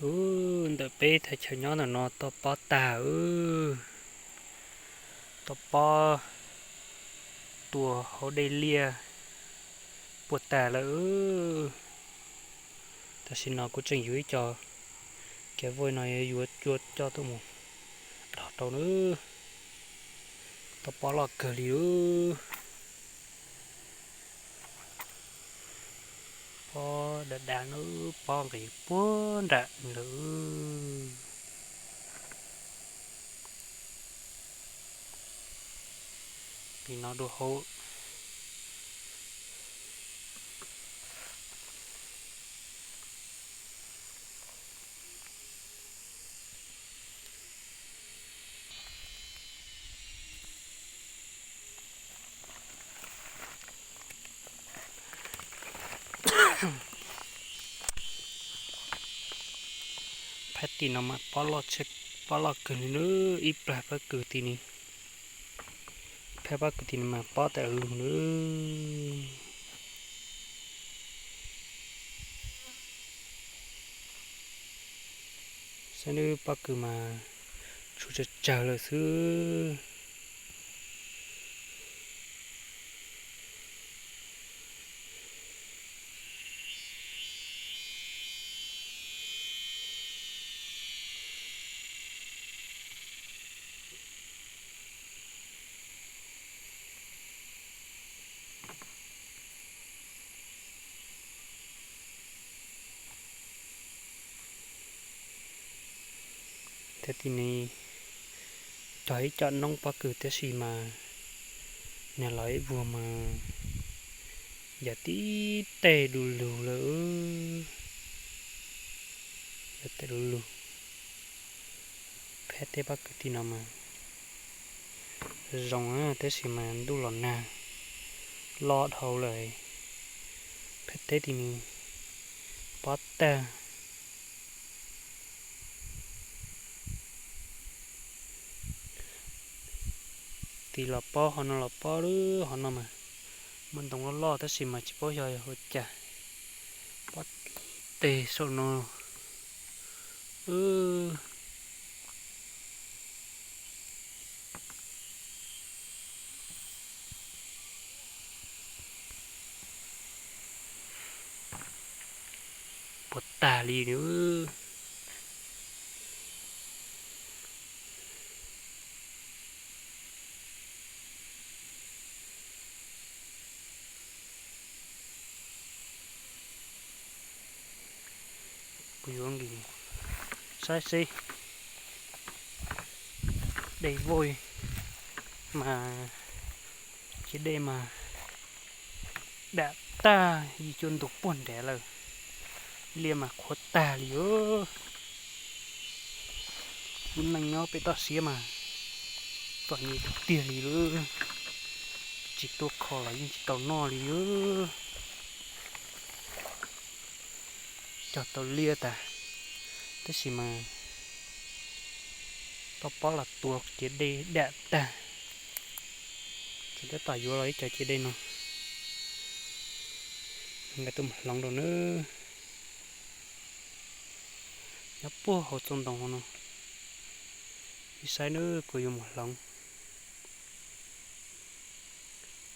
Ub, ntawm peb thaj chaw nyob ntawm no toj pob tag, toj pob tua hauv dej liaj puas tag lawm. Tam sim no kuv tseem yuav ib co kev voj no yuav cua coj tuaj mus dhos rau na. Toj pob loj kawg li. Pob dav dav na, pob nqis puag nram lawm. Nqis no dua hauv. Phab tim no mas pob loj, pob loj kawg li na, ib plag pob kws tim ni. Phab pob kws tim no mas pob tas lug na. Saib nawb, pob kws mas tshuav tsawg tsawg lawm xwb. Thiab tim ni cog ib co noob pob kws tab sis mas nag los ib vuag mas yog tib teg du lug lawm. Yog teg du lug. Phab teb pob kws tim no mas zoo tab sis mas ntuj los nag loj dhau lawm. Phab teb tim ni pob tag. Tim los pob, hov no los pob, hov no mas muaj ntoo loj loj tab sis mas tsis paub xyov yog ua cas pob tib teg saum no. Puas tag li. Kuv yuav nqis saib seb dej voj mas, ces dej mas dam tag, yim cuaj ntug puag nrad lawm. Liaj mas qhuav tag li os. Lub neej nyob pem toj siab mas txom nyem tiag tiag li lawm. Tsis tuaj kho los yeej tsis tau noj li os. Cog tau liaj tas tab sis mas toj pob los tua ciav dej dam tag. Ces tab tom yuav los ib co ciav dej no nkawd tuaj mus hloov rau nawb. Nyob puag hauv txoj ntoo hauv no, ib saib nawb, kuv yuav mus hloov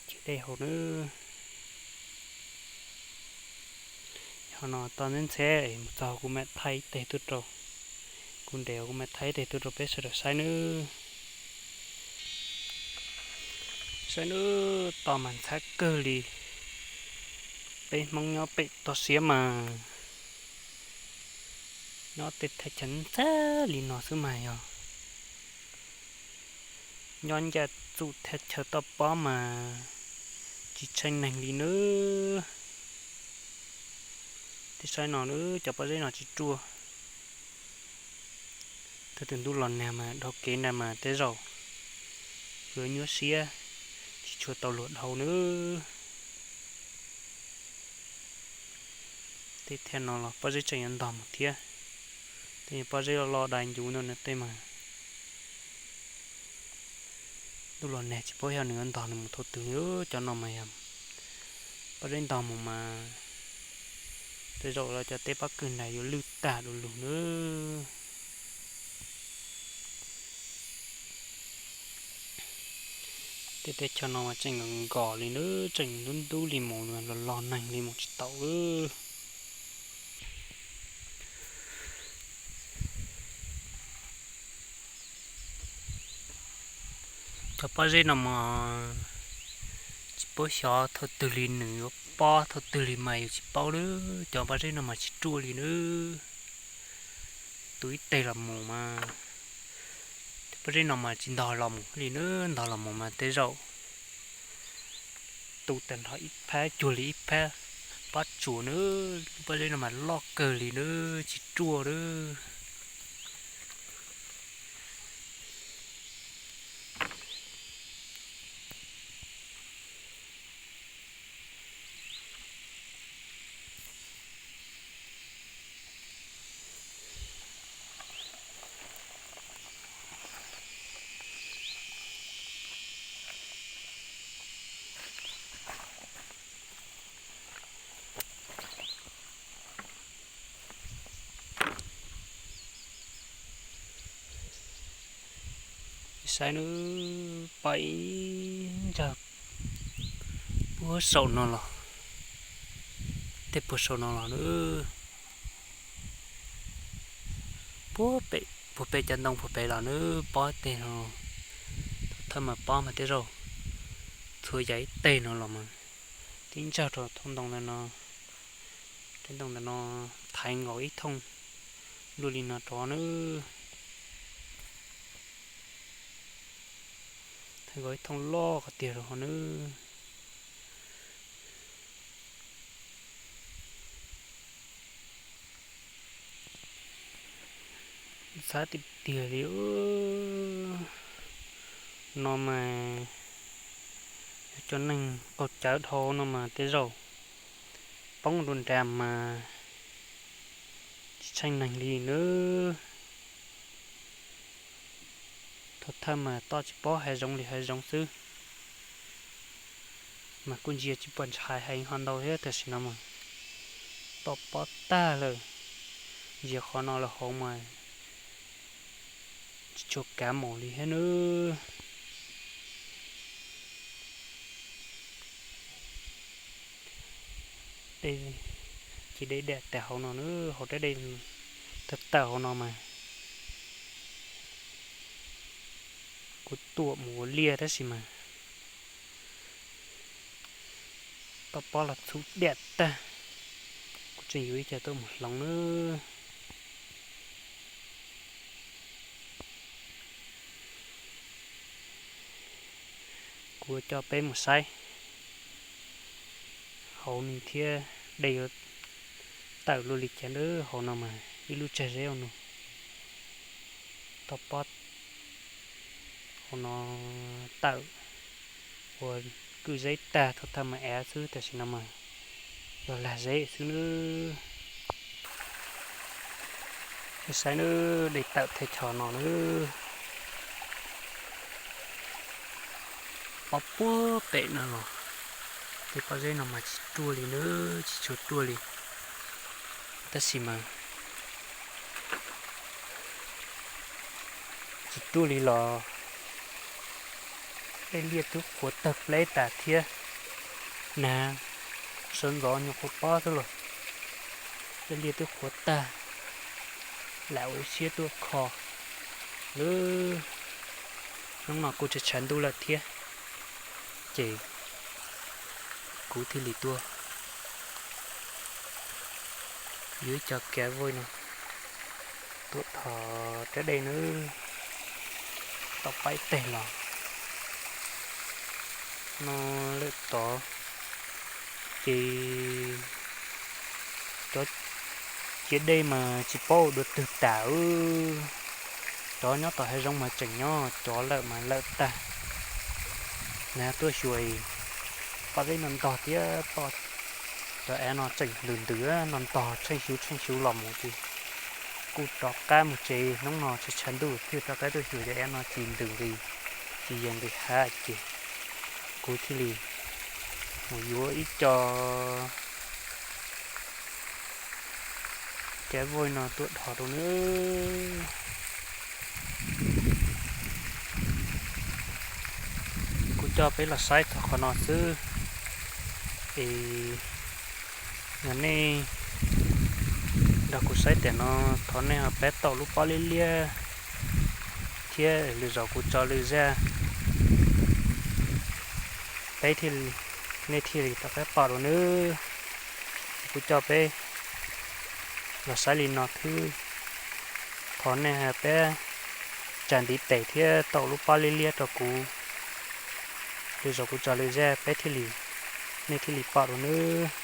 ciav dej hauv nawb. Ho no toj ntxheb ntxheb mus txog kuv mam thaij ib teg tuaj rau, kuv nres kuv mam thaij ib teg tuaj rau peb sawv daws saib nawb. Saib nawb, toj mas ntxhab kawg li. Peb Hmoob nyob pem toj siab mas nyob tej thaj chaw ntxhab li no xwb mas yog nyob ncaj txuj thaj chaw toj pob mas tsis tsheej neeg li nawb. Tej saib no nawb, cov pob zeb no tsis ruaj. Thaum twg ntuj los nag mas dhau kev ntag mas tej zaum yuav nyuaj siab tsis tshua tau luag dhau nawb. Tej thaj no los pob zeb tseem yuav ntog mus thiab. Tej pob zeb loj loj dai ncuv ntawm no tej mas ntuj los nag tsis paub yog nws yuav ntog nws mus thaum twg li. Cov no mas yog pob zeb ntog mus mas Tej zaum los cov teb pob kws nrad yuav lwj tag du lug nawb. Tej teb chaws no mas tseem nkos nkos li nawb, tseem ntub ntub li mus, los los neeg li mus tsis tau lawm. Cov pob zeb no mas tsis paub xyov thaum twg li nws yuav pob thaum twg li mas yus tsis paub lawm. Cov pob zeb no mas tsis ruaj li nawb. Tu ib teg los mus mas, cov pob zeb no mas tsis ntog los mus li nawb, ntog los mus mas tej zaum tu tag nrho ib phab cuag li ib phab pob tsuas nawb. Lub pob zeb no mas loj kawg li nawb, tsis ruaj nawb. Saib nawb, pais ib ntsag puag saum no los, tej puag saum no los nawb. Puag pem, puag pem cov ntoo puag pem los nawb, pob teg no. Thaum thawj mas pob mas tej zaum txhua yam ib teg no los mas tib ntsag rau thooj ntoo ntawm no. Tej ntoo ntawm no thaiv nkaus ib thooj luaj li no rov nawb. Thaiv nkaus ib thooj loj qhov tiag rau hauv nawb. Xav tiag tiag li no mas yog cov neeg qaug cawv dhau no mas tej zaum poob dua nrad mas tsis tsheej neeg li nawb. Thaum thawj mas toj tsis pob hav zoov li hav zoov xwb, mas kuj ntsia tsis pom ntshai heev ho ntau thiab, tam sim no mas toj pob tag lawm. Ntsia qhov no los hauv mas tsis tshua kav mus li thiab nawb. Dej, ces dej dam tas hauv no nawb, hauv rab dej tawm tawm hauv no mas kuv tuam mus ua liaj tab sis mas toj pob los txhub dam tag. Kuv tseem yuav ib co tuaj mus hloov nawb. Kuv coj peb mus saib hauv no thiab, dej yuav tawm luaj li cas nawb. Hauv no mas ib lub tsag zeb no, toj pob hauv no tawm ua kwj zeb tag, thaum thawj mas av xwb, tam sim no mas yog lag zeb xwb nawb. Saib nawb, dej tawm thaj chaw no nawb. Pob puag pem no los tej pob zeb no mas tsis ruaj li nawb, tsis tshua ruaj li. Tab sis mas tsis ruaj li los tej liaj twb qhuav tawg pleb tas thiab. Nag sawv ntxov nyuam qhuav pob xwb los tej liaj twb qhuav tag, lam ua ib siab tuaj kho lawm. Hnub no kuj tshav tshav ntuj lawm thiab, ces kuv thiaj li tuaj yuav ib co kav voj no tuaj thov rab dej nawb. Tau pab ib teg los no lawm tod, ces cov ciav dej mas tsis paub ua dua twg tas. Cov nyob tom hav zoov mas tseem nyob, cov lawm mas lawm tag. Nag tuaj xyuas, pob zeb no ntog thiab, cov av no tseem ntws ntws no ntog tsheej xyuv tsheej xyuv los mus ces kuj rov qab mus tsev. Hnub no tshav tshav ntuj thiaj rov qab tuaj xyuas cov av no ces ntws nqis, ces yees nqis hav ces kuv thiaj li mus yuav ib co cab voj no tuaj dhos rau nawb. Kuv coj peb los saib txog qhov no xwb, es yog nej nrog kuv saib tiam no, thov nej ho pab tau lub pob liab liab thiab lwm zaus kuv tso lwm zaj, peb thiaj, nej thiaj li rov qab pom dua nawb. Kuv coj peb los saib li no xwb, thov nej ho pab tsa ntiv tes thiab tau lub pob liab liab rau kuv, lwm zaus kuv tso lwm zaj peb thiaj li, nej thiaj li pom dua nawb.